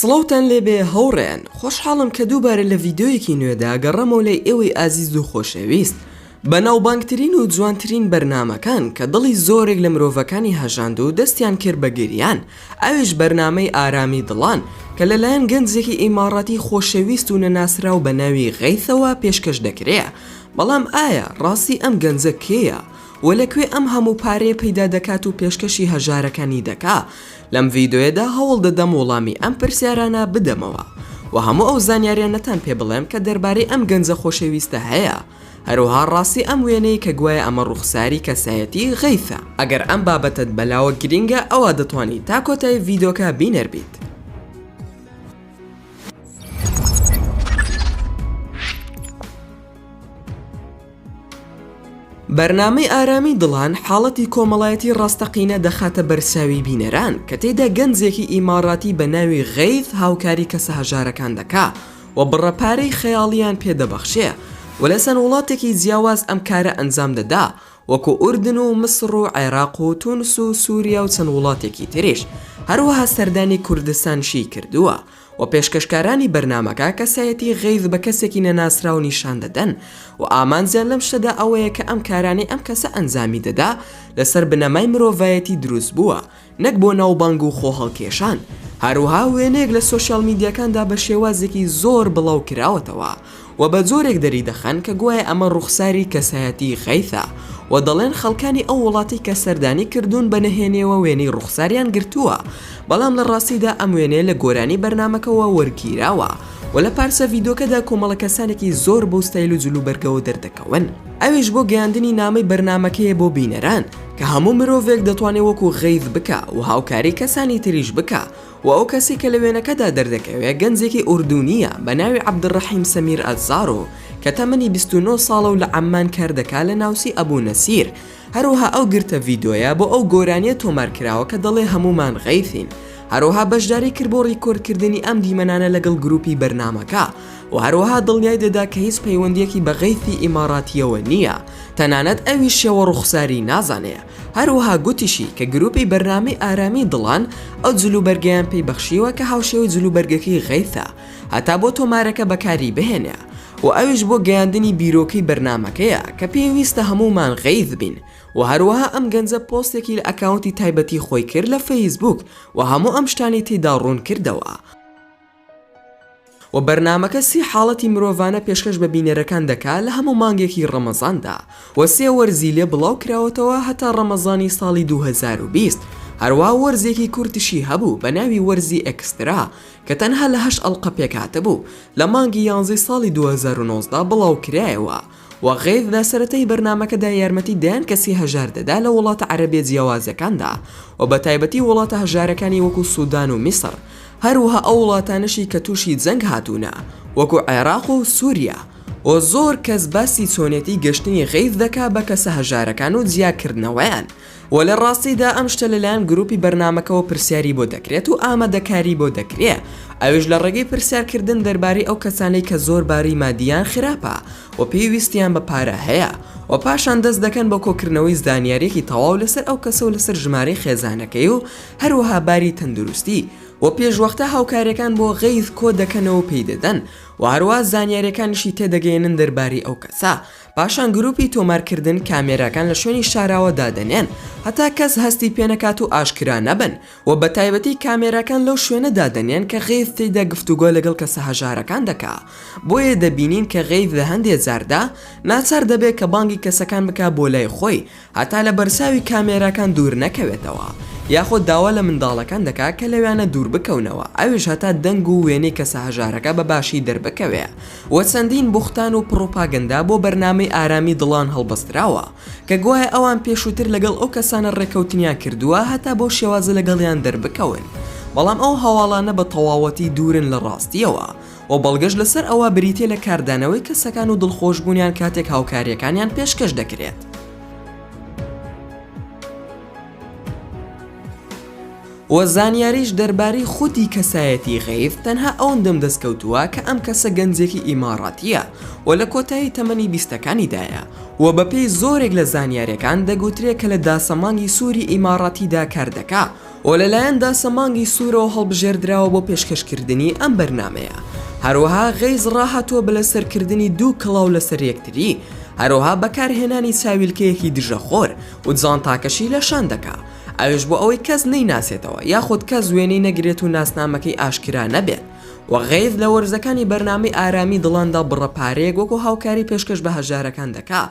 سڵاوتان لێبێ هاوڕێیان، خۆشحاڵم کە دووبارە لە ڤیدیۆیەکی نوێدا گەڕامەوە لای ئێوەی ئازیز و خۆشەویست. بەناوبانگترین و جوانترین بەرنامەکان کە دڵی زۆرێک لە مرۆڤەکانی هەژاند و دەستیان کرد بە گریان، ئەویش بەرنامەی ئارامی دڵان کە لەلایەن گەنجێکی ئیماڕاتی خۆشەویست و نەناسراو بە ناوی غەیثەوە پێشکەش دەکرێ. بەڵام ئایا ڕاستی ئەم گەنجە کێیە؟ و لە کوێ ئەم هەموو پارەیە پەیدا دەکات و پێشکەشی هەژارەکانی دەکا؟ لەم ڤیدۆیەدا هەوڵ دەدەم وڵامی ئەم پرسیارانە بدەمەوە و هەموو ئەو زانیاریانەتان پێ بڵێم کە دەربارەی ئەم گەنجە خۆشەویستە هەیە، هەروەها ڕاستی ئەم وێنەی کە گوایە ئەمە ڕوخساری کەسایەتی غەیثە. ئەگەر ئەم بابەتەت بەلاوە گرینگە ئەوا دەتوانی تا کۆتایی ڤیدۆکە بینەر بیت. بەرنامەی ئارامی دڵان حاڵەتی کۆمەڵایەتی ڕاستەقینە دەخاتە بەرچاوی بینەران کە تێیدا گەنجێکی ئیماراتی بە ناوی غەیث هاوکاری کەسە هەژارەکان دەکا و بڕە پارەی خەیاڵیان پێ دەبەخشێ و لە چەند وڵاتێکی جیاواز ئەم کارە ئەنجام دەدا وەکو ئوردن و مسڕ و عێراق و تونس و سوریا و چەند وڵاتێکی تریش هەروەها سەردانی کوردستانشی کردووە و پێشکەشکارانی بەرنامەکە کەسایەتی غەیث بە کەسێکی نەناسراو نیشان دەدەن و ئامانجیان لەم شتەدا ئەوەیە کە ئەم کارانەی ئەم کەسە ئەنجامی دەدا لەسەر بنەمای مرۆڤایەتی دروست بووە نەک بۆ ناوبانگ و خۆهەڵکێشان. هەروەها وێنەیەک لە سۆشیال میدیاکاندا بە شێوازێکی زۆر بڵاو کراوەتەوە و بە جۆرێک دەریدەخەن کە گوایە ئەمە ڕوخساری کەسایەتی غەیثە و دەڵێن خەڵکانی ئەو وڵاتەی کە سەردانی کردوون بە نهێنیەوە وێنەی ڕوخساریان گرتووە بەڵام لە ڕاستیدا ئەم وێنەیە لە گۆرانی بەرنامەکەوە وەرگیراوە و لە پارچە ڤیدۆکەدا کۆمەڵە کەسانێکی زۆر بەو ستایل و جلوبەرگەوە دەردەکەون ئەویش بۆ گەیاندنی نامەی بەرنامەکەیە بۆ بینەران کە هەموو مرۆڤێک دەتوانێ وەکو غەیث بکا و هاوکاری کەسانی تریش بکا و ئەو کەسەی کە لە وێنەکەدا دەردەکەوێ گەنجێکی ئوردونییە بە ناوی عەبدولڕەحیم سەمیر ئەلزارۆ کە تەمەنی 29 ساڵە و لە عەممان کار دەکا لە ناوچەی ئەبو نەسیر هەروەها ئەو گرتە ڤیدۆیە بۆ ئەو گۆرانیە تۆمار کراوە کە دەڵێ هەموومان غەیثین هەروەها بەشداری کرد بۆ ڕیکۆردکردنی ئەم دیمەنانە لەگەڵ گروپی بەرنامەکە و هەروەها دڵنیای دەدا کە هیچ پەیوەندیەکی بە غەیثی ئیماڕاتیەوە نییە تەنانەت ئەویش شێوە ڕوخساری نازانێ هەروەها گوتیشی کە گروپی بەرنامەی ئارامی دڵان ئەو جلوبەرگەیان پێی بەخشیوە کە هاوشێوەی جلوبەرگەکەی غەیثە هەتا بۆ تۆمارەکە بەکاری بهێنێ و ئەویش بۆ گەیاندنی بیرۆکەی بەرنامەکەیە کە پێویستە هەموومان غەیث بین و هەروەها ئەم گەنجە پۆستێکی لە ئەکاونتی تایبەتی خۆی کرد لە فەیسبووک و هەموو ئەم شتانەی تێدا ڕوون کردەوە. و بەرنامەکە سێ حاڵەتی مرۆڤانە پێشکەش بە بینەرەکان دەکا لە هەموو مانگێکی ڕەمەزاندا و سێ وەرزی لێ بڵاو کراوەتەوە هەتا ڕەمەزانی ساڵی 2020 هەروا وەرزێکی کورتشی هەبوو بە ناوی وەرزی extra کە تەنها لە هەشت ئەڵقە پێکهاتبوو لە مانگی یانزەی ساڵی 2019 بڵاو کرایەوە و غەیث لە سەرەتای بەرنامەکەدا یارمەتی دەیان کەسی هەژار دەدا لە وڵاتە عەرەبیە جیاوازەکاندا و بە تایبەتی وڵاتە هەژارەکانی وەکو سودان و میسڕ هەروەها ئەو وڵاتانەشی کە توشی جەنگ هاتوونە وەکو عێراق و سوریا و زۆر کەس باسی چۆنێتی گەشتنی غەیث دەکا بە کەسە هەژارەکان و جیاکردنەوەیان و لە ڕاستیدا ئەم شتە لەلایەن گروپی بەرنامەکەوە پرسیاری بۆ دەکرێت و ئامادەکاری بۆ دەکرێ ئەویش لە ڕێگەی پرسیارکردن دەربارەی ئەو کەسانەی کە زۆر باری مادییان خراپە و پێویستیان بە پارە هەیە و پاشان دەست دەکەن بە کۆکردنەوەی زانیاریەکی تەواو لەسەر ئەو کەسە و لەسەر ژمارەی خێزانەکەی و هەروەها باری تەندروستی و پێشوەختە هاوکاریەکان بۆ غەیث کۆ دەکەنەوە و پێی دەدەن و هەروا زانیاریەکانیشی تێدەگەیەنن دەربارەی ئەو کەسە پاشان گروپی تۆمارکردن کامێراکان لە شوێنی شاراوە دادەنێن هەتا کەس هەستی پێنەکات و ئاشکرا نەبن و بەتایبەتی کامێراکان لەو شوێنە دادەنێن کە غەیث تێیدا گفتوگۆ لەگەڵ کەسە هەژارەکان دەکا بۆیە دەبینین کە غەیث لە هەندێ جاردا ناچار دەبێ کە بانگی کەسەکان بکا بۆ لای خۆی هەتا لە بەرچاوی کامێراکان دوور نەکەوێتەوە یاخود داوا لە منداڵەکان دەکا کە لەویانە دوور بکەونەوە ئەویش هەتا دەنگ و وێنەی کەسە هەژارەکە بە باشی دەربکەوێ و چەندین بوختان و پڕوپاگەندە بۆ بەرنامەی ئارامی دڵان هەڵبەستراوە کە گوایە ئەوان پێشووتر لەگەڵ ئەو کەسانە ڕێککەوتنیان کردووە هەتا بەو شێوازە لەگەڵیان دەربکەون بەڵام ئەو هەواڵانە بە تەواوەتی دوورن لە ڕاستییەوە و بەڵگەش لەسەر ئەوە بریتیە لە کاردانەوەی کەسەکان و دڵخۆشبوونیان کاتێک هاوکارییەکانیان پێشکەش دەکرێت. و زانیاریش دەربارەی خودی کەسایەتی غەیث تەنها ئەوەندەم دەستکەوتووە کە ئەم کەسە گەنجێکی ئیماڕاتییە و لە کۆتایی تەمەنی بیستەکانیدایە. و بەپێی زۆرێک لە زانیاریەکان دەگوترێ کە لە داسەمانگی سووری ئیماڕاتیدا کار دەکا و لەلایەن داسەمانگی سوورەوە هەڵبژێردراوە بۆ پێشکەشکردنی ئەم بەرنامەیە. هەروەها غەیز ڕاهاتووە بە لەسەرکردنی دوو کڵاو لەسەر یەکتری، هەروەها بەکارهێنانی چاویلکەیەکی دژە خۆر و جانتاکەشی لە شان دەکا، ئەویش بۆ ئەوەی کەس نەیناسێتەوە یاخود کەس وێنەی نەگرێت و ناسنامەکەی ئاشکرا نەبێت. و غەیث لە وەرزەکانی بەرنامەی ئارامی دڵاندا بڕە پارەیەک وەکو هاوکاری پێشکەش بە هەژارەکان دەکا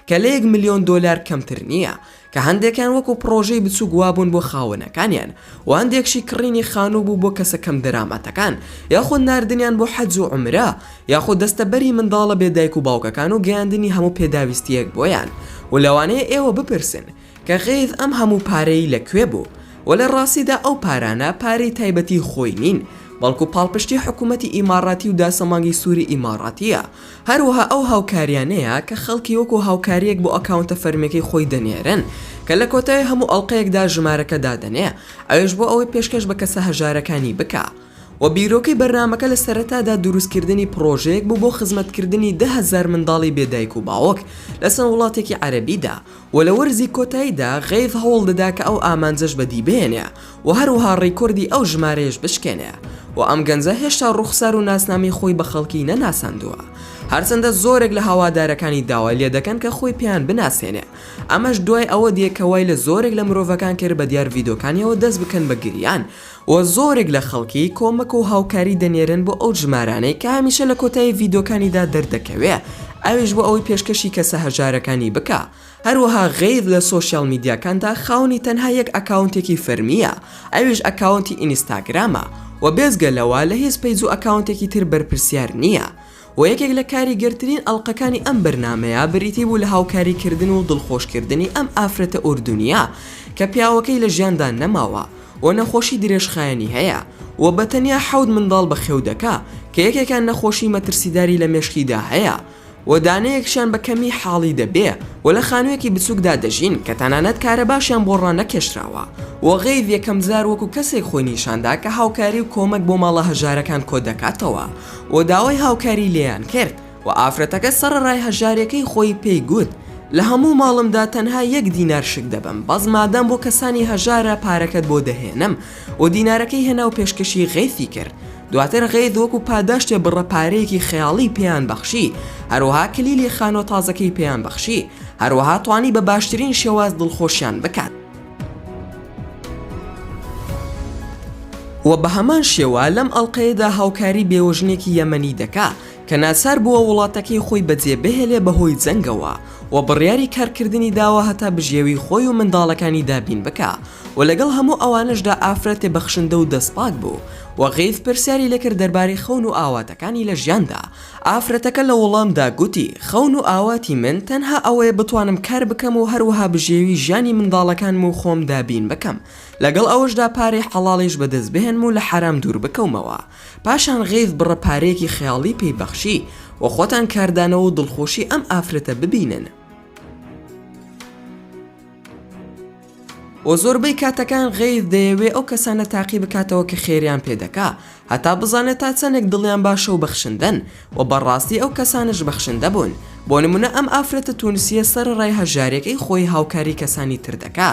کە لە یەک ملیۆن دۆلار کەمتر نییە کە هەندێکیان وەکو پڕۆژەی بچوک وابوون بۆ خاوەنەکانیان و هەندێکشی کڕینی خانوو بوو بۆ کەسە کەم دەرامەتەکان یاخود ناردنیان بۆ حەج و عومرە یاخود دەستەبەری منداڵە بێ دایک و باوکەکان و گەیاندنی هەموو پێداویستییەک بۆیان و لەوانەیە ئێوە بپرسن کە غەیث ئەم هەموو پارەی لە کوێ بوو؟ وە لە ڕاستیدا ئەو پارانە پارەی تایبەتی خۆی نین، بەڵکو پاڵپشتی حکومەتی ئیماڕاتی و داسەمانگی سوری ئیماڕاتیە، هەروەها ئەو هاوکاریانەیە کە خەڵکی وەکو هاوکاریەک بۆ ئەکاونتە فەرمیەکەی خۆی دەنێرن کە لە کۆتایی هەموو ئەڵقەیەکدا ژمارەکە دادەنێ ئەویش بۆ ئەوەی پێشکەش بە کەسە هەژارەکانی بکا. وە بیرۆکەی بەرنامەکە لە سەرەتادا دروستکردنی پڕۆژەیەک بوو بۆ خزمەتکردنی 10,000 منداڵی بێ دایک و باوک لە چەند وڵاتێکی عەرەبیدا، وە لە وەرزی کۆتاییدا غەیث هەوڵ دەدا کە ئەو ئامانجەش بەدی بهێنێ و هەروەها ڕیکۆردی ئەو ژمارەیەش بشکێنێ و ئەم گەنجە هێشتا ڕووخسار و ناسنامەی خۆی بە خەڵکی نەناساندووە هەرچەندە زۆرێک لە هەوادارەکانی داوای لێدەکەن کە خۆی پێیان بناسێنێ ئەمەش دوای ئەوە دێ کە وای لە زۆرێک لە مرۆڤەکان کرد بە دیار ڤیدۆکانیەوە دەست بکەن بە گریان و زۆرێک لە خەڵکی کۆمەک و هاوکاری دەنێرن بۆ ئەو ژمارانەی کە هەمیشە لە کۆتایی ڤیدۆکانیدا دەردەکەوێ ئەویش بۆ ئەوەی پێشکەشی کەسە هەژارەکانی بکا هەروەها غەیث لە سۆشیال میدیاکاندا خاوەنی تەنها یەک ئەکاونتێکی فەرمییە ئەویش ئەکاونتی ئینستاگرامە و بێجگە لەوە لە هیچ page و ئەکاونتێکی تر بەرپرسیار نییە و یەکێک لە کاریگەرترین ئەڵقەکانی ئەم بەرنامەیە بریتی بوو لە هاوکاری کردن و دڵخۆشکردنی ئەم ئافرەتە ئوردونییە کە پیاوەکەی لە ژیاندا نەماوە و نەخۆشی درێژخایەنی هەیە و بە تەنیا حەوت منداڵ بەخێو دەکا کە یەکێکیان نەخۆشی مەترسیداری لە مێشکیدا هەیە و دانەیەکشیان بە کەمی حاڵی دەبێ و لە خانوویەکی بچووکدا دەژین کە تەنانەت کارەباشیان بۆ ڕانەکێشراوە و غەیث یەکەمجار وەکو کەسێک خۆی نیشاندا کە هاوکاری و کۆمەک بۆ ماڵە هەژارەکان کۆدەکاتەوە و داوای هاوکاری لێیان کرد و ئافرەتەکە سەڕەڕای هەژاریەکەی خۆی پێی گوت لە هەموو ماڵمدا تەنها یەک دینار شک دەبەم بەس مادام بۆ کەسانی هەژارە پارەکەت بۆ دەهێنم و دینارەکەی هێنا و پێشکەشی غەیثی کرد دواتر غەیث وەکو پاداشتێ بڕە پارەیەکی خەیاڵی پێیان بەخشی هەروەها کلیلی خانوە تازەکەی پێیان بەخشی هەروەها توانی بە باشترین شێواز دڵخۆشیان بکات. وە بەهەمان شێوە لەم ئەڵقەیەدا هاوکاری بێوەژنێکی یەمەنی دەکا کە ناچار بووە وڵاتەکەی خۆی بەجێ بهێلێ بەهۆی جەنگەوە وە بڕیاری کارکردنی داوە هەتا بژێوی خۆی و منداڵەکانی دابین بکا وە لەگەڵ هەموو ئەوانەشدا ئافرەتێ بەخشندە و دەستپاک بوو وە غەیث پرسیاری لێکرد دەربارەی خەون و ئاواتەکانی لە ژیاندا ئافرەتەکە لە وەڵامدا گوتی، خەون و ئاواتی من تەنها ئەوەیە بتوانم کار بکەم و هەروەها بژێوی ژیانی منداڵەکانم و خۆم دابین بکەم، لەگەڵ ئەوەشدا پارەی حەڵاڵیش بەدەست بهێنم و لە حەرام دوور بکەومەوە. پاشان غەیث بڕە پارەیەکی خەیاڵی پێی بەخشی و خۆتان کاردانەوە و دڵخۆشی ئەم ئافرەتە ببینن. وە زۆربەی کاتەکان غەیث دەیەوێ ئەو کەسانە تاقی بکاتەوە کە خێریان پێ دەکا هەتا بزانێ تا چەندێک دڵیان باشە و بەخشندەن وە بەڕاستی ئەو کەسانەش بەخشندە بوون بۆ نمونە ئەم ئافرەتە تونسیە سەرەڕای هەژاریەکەی خۆی هاوکاری کەسانی تر دەکا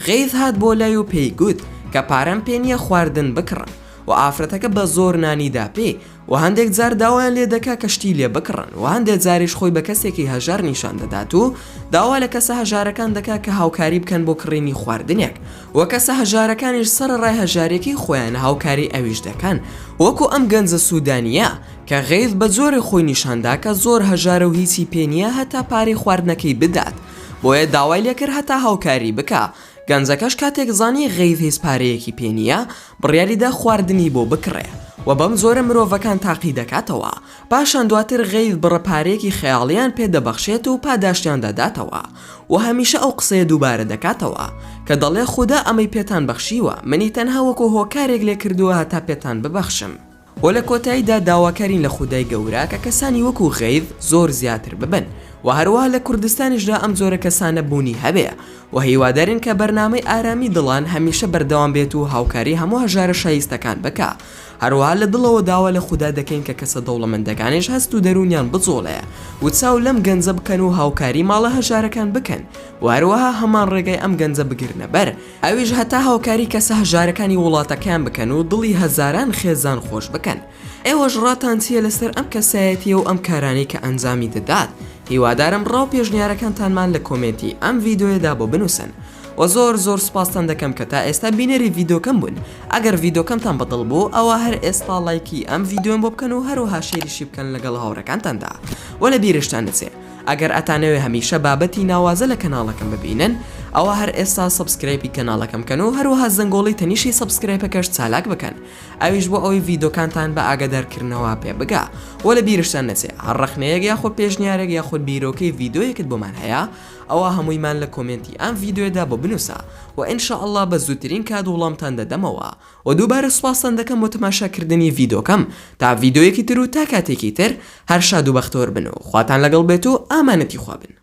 غەیث هات بۆ لای و پێی گوت کە پارەم پێ نیە خواردن بکڕم وە ئافرەتەکە بە زۆر نانی دا پێی وە هەندێک جار داوایان لێ دەکا کە شتی لێ بکڕن وە هەندێ جاریش خۆی بە کەسێکی هەژار نیشان دەدات و داوا لە کەسە هەژارەکان دەکا کە هاوکاری بکەن بۆ کڕینی خواردنێک وە کەسە هەژارەکانیش سەرەڕای هەژاریەکەی خۆیان هاوکاری ئەویش دەکەن وەکو ئەم گەنجە سودانیە کە غەیث بە جۆرێک خۆی نیشان دا کە زۆر هەژارە و هیچی پێ نیە هەتا پارەی خواردنەکەی بدات بۆیە داوای لێ کرد هەتا هاوکاری بکا گەنجەکەش کاتێک زانی غەیث هیچ پارەیەکی پێ نیە بڕیاریدا خواردنی بۆ بکڕێ و بەم جۆرە مرۆڤەکان تاقی دەکاتەوە، پاشان دواتر غەیث بڕە پارەیەکی خەیاڵیان پێ دەبەخشێت و پاداشتیان دەداتەوە و هەمیشە ئەو قسەیە دووبارە دەکاتەوە کە دەڵێ خودا ئەمەی پێتان بەخشیوە منی تەنها وەکو هۆکارێک لێ کردووە هەتا پێتان ببەخشم. وە لە کۆتاییدا داواکارین لە خودای گەورە کە کەسانی وەکو غەیث زۆر زیاتر ببن. وە هەروەها لە کوردستانیشدا ئەم جۆرە کەسانە بوونی هەبێ وە هیوادارین کە بەرنامەی ئارامی دڵان هەمیشە بەردەوام بێت و هاوکاری هەموو هەژارە شایستەکان بکا هەروەها لە دڵەوە داوا لە خودا دەکەین کە کەسە دەوڵەمەندەکانیش هەست و دەروونیان بجوڵێ و چاو لەم گەنجە بکەن و هاوکاری ماڵە هەژارەکان بکەن و هەروەها هەمان ڕێگای ئەم گەنجە بگرنە بەر ئەویش هەتا هاوکاری کەسە هەژارەکانی وڵاتەکەیان بکەن و دڵی هەزاران خێزان خۆش بکەن. ئێوەش ڕاتان چیە لەسەر ئەم کەسایەتیە و ئەم کارانەی کە ئەنجامی دەدات؟ هیوادارم ڕاو پێشنیارەکانتانمان لە کۆمێنتی ئەم ڤیدۆیەدا بۆ بنوسن. وە زۆر زۆر سوپاستان دەکەم کە تا ئێستا بینەری ڤیدۆکەم بوون. ئەگەر ڤیدۆکەمتان بەدڵ بوو ئەوا هەر ئێستا ڵایکی ئەم ڤیدۆیەم بۆ بکەن و هەروەها share یشی بکەن لەگەڵ هاوڕێکانتاندا. وە لە بیرشتان نەچێ ئەگەر ئەتانەوێ هەمیشە بابەتی ناوازە لە کەناڵەکەم ببینن ئەوا هەر ئێستا subscribe ی کەناڵەکەم بکەن و هەروەها زەنگۆڵەی تەنیشی subscribe ەکەش چالاک بکەن ئەویش بۆ ئەوەی ڤیدۆکانتان بە ئاگادار کردنەوە پێ بگا وە لە بیرشتان نەچێ هەر ڕەخنەیەک یاخود پێشنیارێک یاخود بیرۆکەی ڤیدۆیەکت بۆمان هەیە ئەوا هەموویمان لە کۆمێنتی ئەم ڤیدۆیەدا بۆ بنوسە وە ان شاء اللە بە زووترین کات وڵامتان دەدەمەوە وە دووبارە سوپاستان دەکەم بۆ تەماشا کردنی ڤیدۆکەم تا ڤیدۆیەکی تر و تا کاتێکی تر هەر شاد و بەختەوەر بن و خواتان لەگەڵ بێت و ئامانەتی خوا بن.